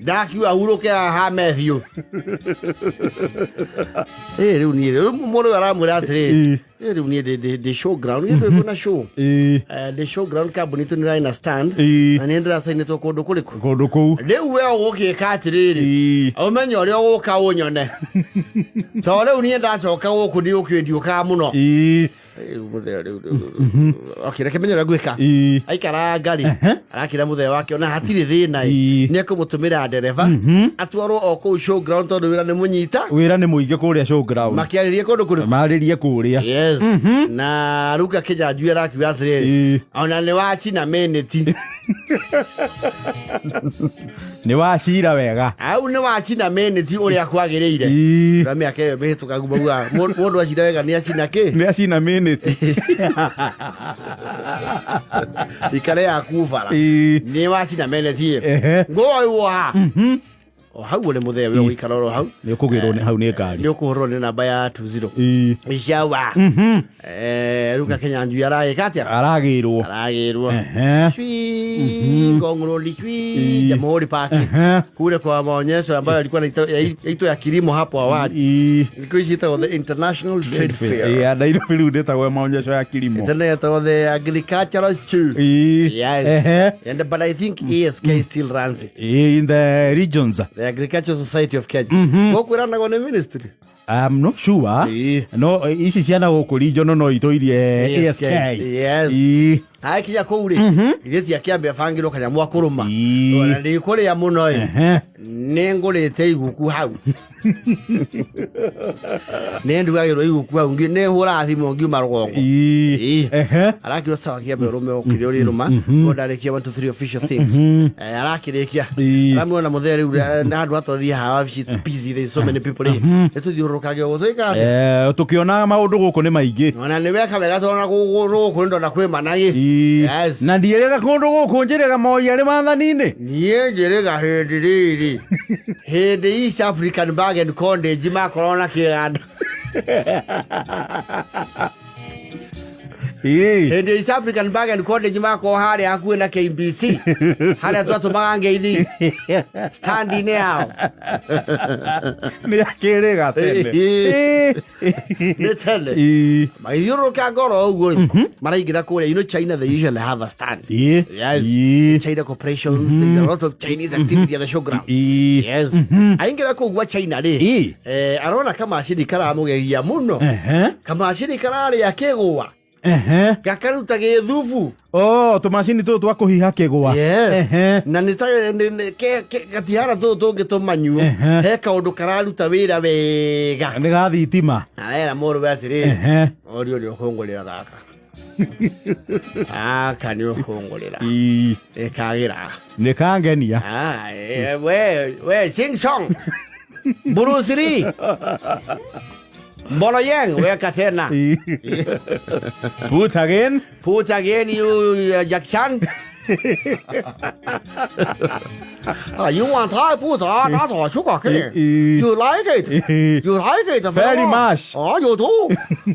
ndakiuga hurå haha Matthew ä rä u niä rä må ndå aramwä ra atä rä ä rä u niä ndä showground gä ndå na show. Ĩĩ. Ndä showground, kambuni itå nä rarä na stand. Ĩĩ. Na nä ndä racainätwo kå ndå kå rä kå. Kũndũ kũu. Rä u we å gå kä ka atä rä rä, Ĩĩ. ũmenye ũrĩa ũgũka ũnyone to rĩu niĩ ndacoka gũkũ nĩ ũkĩndiũkaga mũno. Ĩĩ. Rĩu mũthee rĩu okay, reke menye ũrĩa ngwĩka. Ĩĩ. Aikara ngari arakĩra mũthee wake ona hatirĩ thĩna ĩ, Ĩĩ. nĩ ekũmũtũmĩra ndereba atwarwo o kũu showground tondũ wĩra nĩ mũnyita. Wĩra nĩ mũingĩ kũrĩa showground. Makĩarĩrie kũndũ kũrĩkũ? Marĩrie kũrĩa. Yes, na Ruka Kĩnyanjui arakiuga atĩrĩrĩ, Ĩĩ. ona nĩ wachina minĩti. Nĩ wacira wega. Au nĩ wachina minĩti ũrĩa kwagĩrĩire. Ĩĩ. Na mĩaka ĩyo mĩhĩtũkagu maugaga mũndũ acira wega nĩ acina kĩ. Nĩ acina minĩti. Ikare yaku bara. Ĩĩ. Nĩ wachina meneti. Ehe. Ngũĩ o hau ũrĩ mũthee we ũgũikara oro hau. Nĩ ũkũgĩrwo nĩ hau nĩ ngari. Nĩ ũkũhũrwo nĩ namba ya 20. Ĩĩ. Icawa Ruka Kĩnyanjui aragĩka atĩa? Aragĩrwo. Aragĩrwo. Ehe. Chui Ngong Road, chui Jamhuri Park. Ehe. Kule kwa maonyesho ambayo yalikuwa yaitwa ya kilimo hapo awali. Ĩĩ. Siku hizi ĩtagwo the International Trade Fair. Ĩĩ, ya Nairobi rĩu ndĩtagwo maonyesho ya kilimo. Tene yetagwo the Agricultural Show. Ĩĩ. Yes. Ehe. And but I think ASK still runs it. Ĩĩ, in the regions. The Agricultural Society of Kenya. Gũkũ ĩranagwo nĩ ministry. I'm not sure. Ĩĩ. No ici ciana gũkũ region no itũirie ASK. ASK. Yes. Ĩĩ. Akinya kũu rĩ, ithuĩ tiakĩambe abangĩrwo kanyamũ akũrũma. Ĩĩ. Ona ndikũrĩa mũno ĩ. Ehe. Nĩ ngũrĩte iguku hau. Nĩ ndugagĩrwo iguku hau, nĩ hũraga thimũ ngiuma rũgongo. Ĩĩ. Ĩĩ. Ehe. Arakĩrwo sawa kĩambe ũrũme ũkĩrĩa ũrĩrũma ko ndarĩkia 1 2 3 official things. Arakĩrĩkia. Ĩĩ. Aramuona mũthee rĩu na handũ atwarĩria haha wabici, it's busy, there's so many people rĩ, nĩ tũthiũrũrũkange ũguo twĩka atĩa? Tũkĩona maũndũ gũkũ nĩ maingĩ. Ona nĩ weka wega tondũ gũkũ nĩ ndona kwĩ managĩ. Ĩĩ. Yes. Na ndiĩrĩga kũndũ gũkũ njĩrĩga moi arĩ maathani-inĩ. Niĩ njĩrĩga hĩndĩ rĩrĩ hĩndĩ East African Bag and Cottage makorwo na kĩganda. Ĩĩ. Hĩndĩ East African Bag and Cottage makorwo harĩa hakuhĩ na KBC harĩa twatũmaga ngeithi stand-inĩ yao. Nĩ akĩrĩga tene. Ĩĩ. Ĩĩ. Nĩ tene. Ĩĩ. Magĩthiũrũrũka ngoro ũguo rĩ, maraingĩra kũrĩa, you know China, they usually have a stand. Ĩĩ. Yes. Ĩĩ. China corporations, there's a lot of Chinese activity at the showground. Ĩĩ. Yes. Aingĩra kũu gwa China rĩ, Ĩĩ. arona kamacini karamũgegia mũno. Ehe. Kamacini kararĩa kĩgũa. Ehe. Gakaruta gĩthubu. Oh, tũmacini tũtũ twa kũhiha kĩgwa. Yes. Ehe. Na nĩ ta gatihara tũtũ tũngĩ tũmanyuo. Ehe. He kaũndũ kararuta wĩra wega. Nĩ ga thitima. Arera mũrũwe atĩrĩrĩ, Ehe. ũrio nĩ ũkũngũrĩra gaka. Gaka nĩ ũkũngũrĩra. Ĩĩ. Ĩkagĩra. Nĩ kangenia. Ah, we sing song. Bruce Lee. Mbolo Yang, weka tena. Ĩĩ. Put again. Put again you Jack Chan. Ah, you want Thai put ah, that's all sugar cane. You like it. You like it Very much. Oh, you do.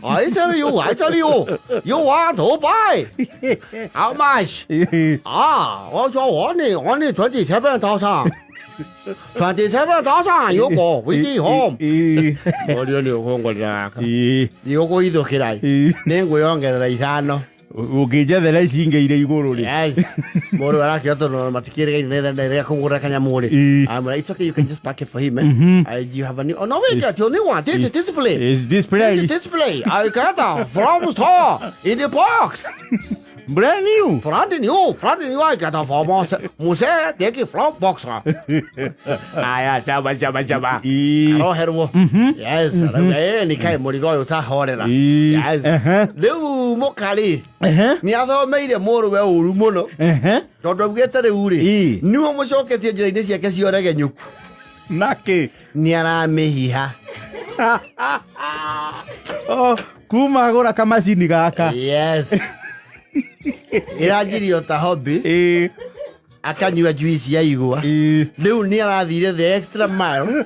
I tell you, I tell you. You want to buy. How much? Ĩĩ. 啊，我说only 27,000. 27,000 you go with you home. Ĩĩ. Ũrio nĩ ũkũngũrĩra gaka. Ĩĩ. Ndigũkũhithũkĩra. Ĩĩ. Nĩ ngwĩongerera ithano. Ũngĩnjethera ici ingĩ irĩ igũrũ rĩ. Yes. Mũndũ arakĩona tondũ matikĩrĩgaine na rĩa kũgũra kanyamũ rĩ. Ĩĩ. Amwĩra, it's okay, you can just pack it for him. Eh? You have a new. Oh no, wait, got your new one. This is display. Is display. This is display. I got that from store in the box. Brand new. Brand new, brand new I get for Mose, Mose take from boxer. Aya, sawa sawa sawa. Ĩĩ. Aroherwo. Yes, arauga ĩ nĩ kaĩ mũrigo ũyũ ũtahorera. Ĩĩ. Yes. Ehe. Rĩu mũka-rĩ, Ehe. nĩ athomeire mũrũwe ũru mũno Ehe. tondũ augĩte rĩu rĩ Ĩĩ. nĩwe mũcoketie njĩra-inĩ ciake cia ũregenyũku Nake. nĩ aramĩhiha. Oh, kuma agũra kamacini gaka. Yes. Ĩranjirio ta hobby Ĩĩ. akanyua juice ya igwa. Ĩĩ. Rĩu nĩ arathire the extra mile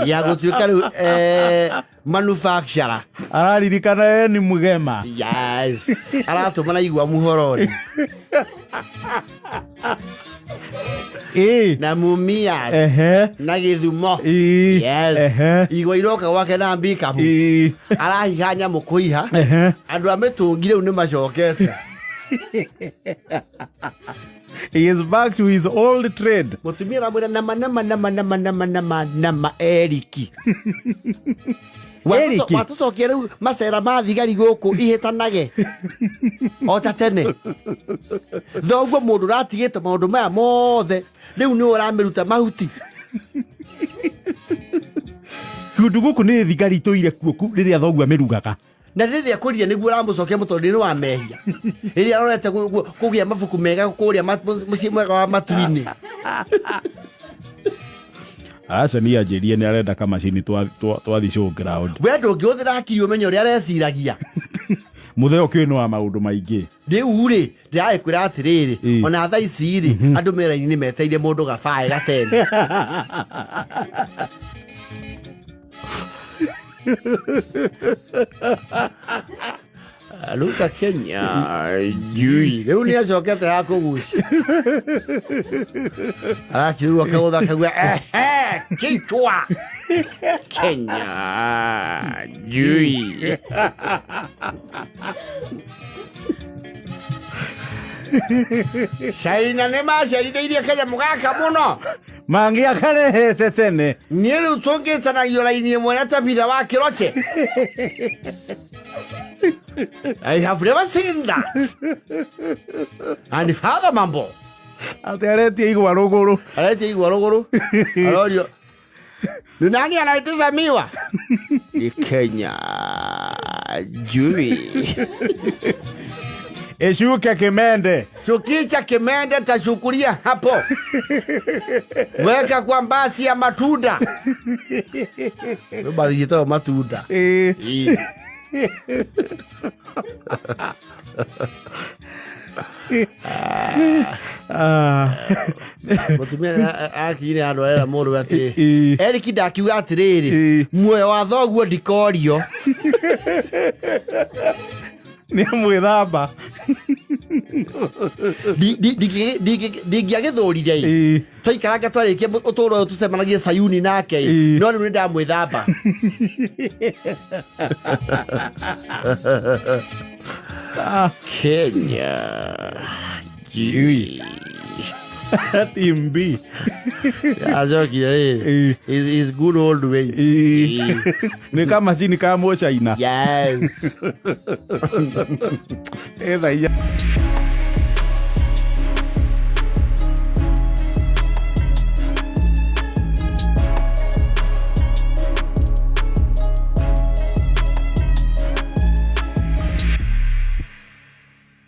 ya gũtuĩka rĩu manufacturer. Araririkana ye nĩ mũgema. Yes. Aratũma na igwa muhoroni Ĩĩ. na Mumias Ehe. na Gĩthumo. Ĩĩ. Yes. Ehe. Igwa iroka gwake na mbikabu. Ĩĩ. Arahiha nyamũ kũiha. Ehe. Andũ a mĩtũngi rĩu nĩ macokete. He is back to his old trade. Mũtumia aramwĩra nama nama nama nama nama nama nama Eriki. Eriki? Watũcokia rĩu macera ma thigari gũkũ ihĩtanage o ta tene. Thoguo mũndũ ũratigĩte maũndũ maya mothe rĩu nĩwe ũramĩruta mahuti. Kũndũ gũkũ nĩ thigari itũire kuo rĩrĩa thoguo amĩrugaga. Na rĩrĩa kũrire nĩguo ũramũcokia mũtũrĩre wa mehia. Rĩrĩa arorete kũgĩa mabuku mega kũrĩa mũciĩ mwega wa matu-inĩ. Aca nĩ anjĩrie nĩ arenda kamacini twathi show ground. We ndũngĩhũthĩra hakiri ũmenye ũrĩa areciragia. Mũthee ũkĩũĩ nĩ wa maũndũ maingĩ. Rĩu rĩ ndĩragĩkwĩra atĩrĩrĩ Ĩĩ. ona thaa ici rĩ andũ mera-inĩ meteire mũndũ gabae gatene. Luka Kenya jui rĩu nĩ acokete ha kũgucia arakirigwo akagũtha akauga ehe kichwa Kenya jui. China nĩ maciarithĩirie kanyamũ gaka mũno. Mangĩakarehete tene. Niĩ rĩu tũngĩtanagio raini ĩmwe na Tabitha wa Kĩroche. I have never seen that. And father mambo. Atĩ aretia igwa rũgũrũ. Aretia igwa rũgũrũ. Arorio. Ni nani anaitisha miwa? Ni Kenya jui. Ĩcuke kĩmende. Chukicha kimende tashukulia hapo. Weka kwa mbasi ya matunda. Bathi ĩtagwo matunda. Ĩĩ. Ĩĩ. Ah. Mũtumia akinyire handũ arera mũrũ atĩ Ĩĩ. Eric ndakiuga atĩrĩrĩ Ĩĩ. muoyo wa thoguo ndikorio. Nĩ amwĩthamba. Ndingĩagĩthũrire ĩ Ĩĩ. twaikaranga twarĩkia ũtũũro ũyũ tũcemanagie Sayuni nake ĩ Ĩĩ. no rĩu nĩ ndamwĩthamba. Kenya jui. Team B. Acokire rĩrĩ Ĩĩ. his good old ways. Ĩĩ. Nĩ kamacini ka mũcaina. Yes. Ĩ thaa inya.